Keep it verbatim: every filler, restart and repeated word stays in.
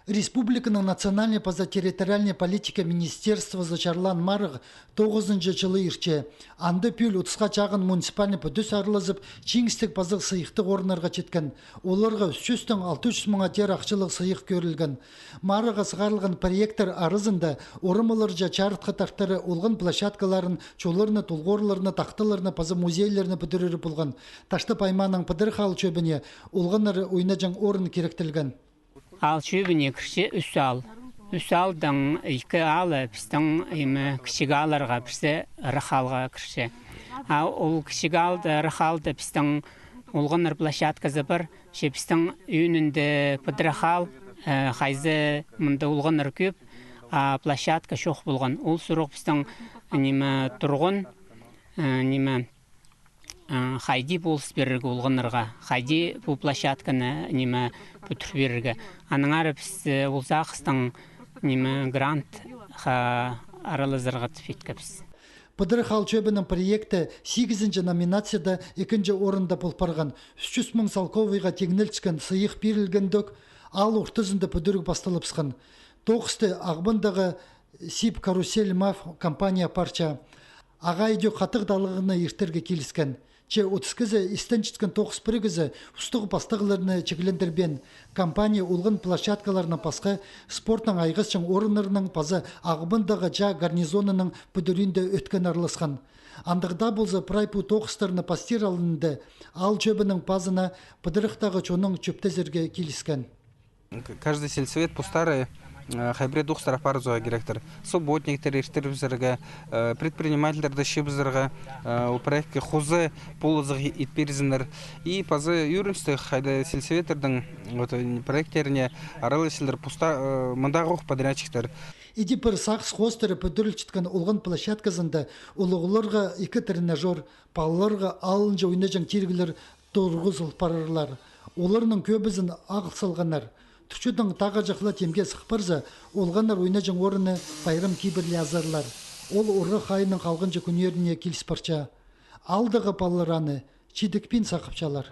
Республиканың национальный паза территориальный политика министерствозы чарлаан марығ тоғызынҷы чылы иртче. Анда пӱӱл отысха чағын муниципальный пӱдӱс аралазып, чиңістіг паза сыйыхтығ орыннарға читкен. Оларға ӱс чӱстең алты чӱс муңа теер ахчалығ сыйых кӧрілген. Марығға сығарылған проекттер аразында орам оларҷа чарытхы таптары, олған площадкаларын, чолларны, толғоорларны, тахталарны паза музейлерні пӱдірері полған. Таштып аймааның Пыдырах аал чӧбіне олғаннар ойнаҷаң орын киректелген. Аал чӧбіне кірче ӱс аал. Ӱс аалдаң ікі аалы пістің, ниме, кічіг аалларға, пірсі ырах аалға кірче. А ол кічіг аалда, ырах аалда пістің олғаннар площадказы пар. Че пістің ӧӧнінде Пыдырах аал, э, хайзы мында олғаннар кӧп, а площадка чох полған. Ол сурығ пістің, ниме, турған, э, ниме, э, хайди полыс пирерге олғаннарға, хайди пу площадканы, ниме, пӱдір пирерге. Аннаңар піс, э, ол сағыстаң, ниме, грантха аралазарға тіп иткебіс. Пыдырах аал чӧбінің проекті сигізінҷі номинацияда ікінҷі орында пол парған. Ӱс чӱс муң салковайға тиңнелчеткен сыйых пирілгенде ӧк, аал ортызында пӱдіріг пасталыбысхан. Тоғысты Ағбандағы «Сибкарусельмаш» компания апарча. Ағаа идӧк хатығ таллығны иртерге киліскен. Че утыс кізі истенчеткен тоғыс пірігізі устығ-пастығларны чиглендірбеен. Компания олған площадкаларны пасха спортнаң айғасчаң орыннарның паза Ағбандағы чаа гарнизонының пӱдірӱӱнде ӧткін араласхан. Андағ даа полза, прай пу тоғыстарны пастир алнында аал чӧбінің пазына Пыдырахтағы чоннаң чӧптезерге киліскен. К-, каждый сельсовет постары, э, хай пірее тоғыстар апарызарға киректер. Субботниктер иртірібізерге, э, предпринимательлерді чыыбызарға, э, ол проектке хоза полызығ ит пирзіннер. И паза ӧріністіг, хайда сельсоветтернің, вот, э, проекттеріне араласчалар поста-, э, мындағох подрядчиктер. Иди пір сағыс хоостыра пӱдірілчеткен олған площадказында улуғларға ікі тренажёр, палаларға алынҷа ойнаҷаң тиріглер турғызыл парарлар. Оларның кӧбізін ағыл салғаннар. Турчудың тағаҷах ла тимге сых парза, олғаннар ойнаҷаң орынны пайрам кибірли азарлар. Ол орғах айының халғанҷы кӱннеріне киліс парча. Аалдағы палалар аны чидікпин сағыпчалар.